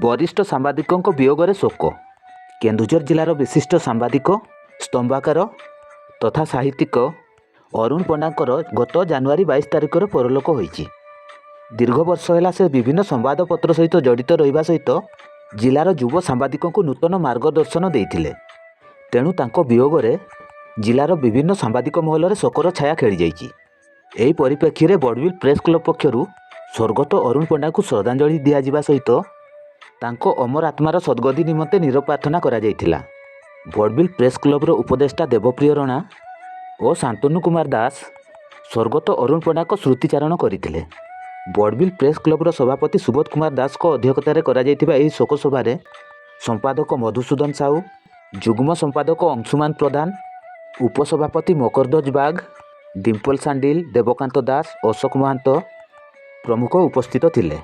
ବରିଷ୍ଠ ସାମ୍ବାଦିକଙ୍କ ବିୟୋଗରେ ଶୋକ। କେନ୍ଦୁଝର ଜିଲ୍ଲାର ବିଶିଷ୍ଟ ସାମ୍ବାଦିକ, ସ୍ତମ୍ଭକାର ତଥା ସାହିତ୍ୟିକ ଅରୁଣ ପଣ୍ଡାଙ୍କର ଗତ ଜାନୁଆରୀ 22 ତାରିଖରେ ପରଲୋକ ହୋଇଛି। ଦୀର୍ଘ ବର୍ଷ ହେଲା ସେ ବିଭିନ୍ନ ସମ୍ବାଦପତ୍ର ସହିତ ଜଡ଼ିତ ରହିବା ସହିତ ଜିଲ୍ଲାର ଯୁବ ସାମ୍ବାଦିକଙ୍କୁ ନୂତନ ମାର୍ଗଦର୍ଶନ ଦେଇଥିଲେ। ତେଣୁ ତାଙ୍କ ବିୟୋଗରେ ଜିଲ୍ଲାର ବିଭିନ୍ନ ସାମ୍ବାଦିକ ମହଲରେ ଶୋକର ଛାୟା ଖେଳିଯାଇଛି। ଏହି ପରିପ୍ରେକ୍ଷୀରେ ବଡ଼ବିଲ ପ୍ରେସ୍ କ୍ଲବ ପକ୍ଷରୁ ସ୍ୱର୍ଗତ ଅରୁଣ ପଣ୍ଡାଙ୍କୁ ଶ୍ରଦ୍ଧାଞ୍ଜଳି ଦିଆଯିବା ସହିତ ତାଙ୍କ ଅମର ଆତ୍ମାର ସଦ୍ଗତି ନିମନ୍ତେ ନୀରବ ପ୍ରାର୍ଥନା କରାଯାଇଥିଲା। ବଡ଼ବିଲ ପ୍ରେସ୍ କ୍ଲବର ଉପଦେଷ୍ଟା ଦେବପ୍ରିୟ ରଣା ଓ ଶାନ୍ତନୁ କୁମାର ଦାସ ସ୍ୱର୍ଗତ ଅରୁଣ ପଣ୍ଡାଙ୍କ ସ୍ମୃତିଚାରଣ କରିଥିଲେ। ବଡ଼ବିଲ ପ୍ରେସ୍ କ୍ଲବର ସଭାପତି ସୁବୋଧ କୁମାର ଦାସଙ୍କ ଅଧ୍ୟକ୍ଷତାରେ କରାଯାଇଥିବା ଏହି ଶୋକ ସଭାରେ ସମ୍ପାଦକ ମଧୁସୂଦନ ସାହୁ, ଯୁଗ୍ମ ସମ୍ପାଦକ ଅଂଶୁମାନ ପ୍ରଧାନ, ଉପସଭାପତି ମକରଧ୍ୱଜ ବାଗ, ଡିମ୍ପଲ ସାଣ୍ଡିଲ, ଦେବକାନ୍ତ ଦାସ, ଅଶୋକ ମହାନ୍ତ ପ୍ରମୁଖ ଉପସ୍ଥିତ ଥିଲେ।